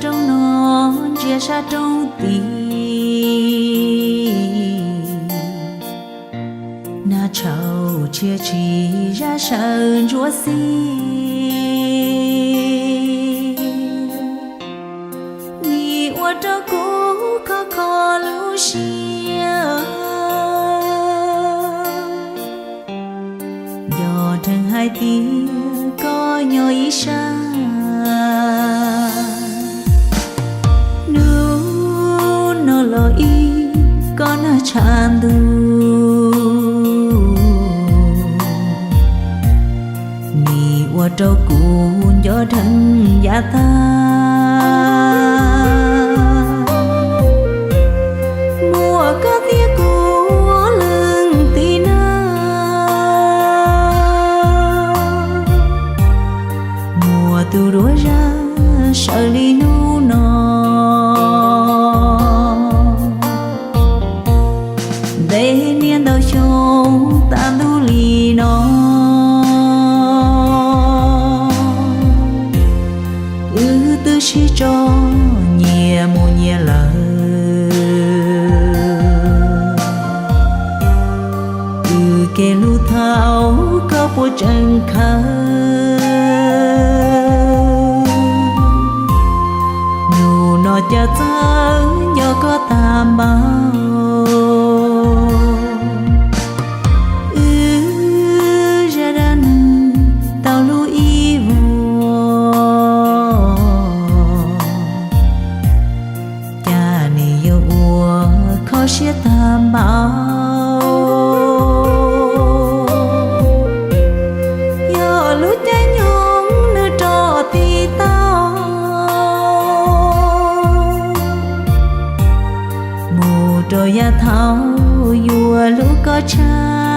Roob no ntsia sab roob tid, nag tshauv tshia tsis zaj sawv ntsuab xib. Nim ua rau kuv kho kho lub siab, nco dheev hais tias koj nyob ib sab. Hnub no los ib koj nag tshav ntuj, nim ua rau kuv nco dheev yav tag. Muaj koj thiab kuv ob leeg tim na, muaj tus duab zaj sawv li hnub no. Ntev niaj ntau xyoo tas ntuj li no, wb twb sib tso nyias mus nyias lawm. Wb kev hlub thaum koj puas tseem khawb, nub no cas txawv nco koj tag npaum. Wb zaj dab neeg tau hlub ib vuag, cas nim yuav ua kho siab tag npaum. Yog lub caij nyoog nws rov tiv tau, mus rau yav thaum yuav hlub koj tshaj.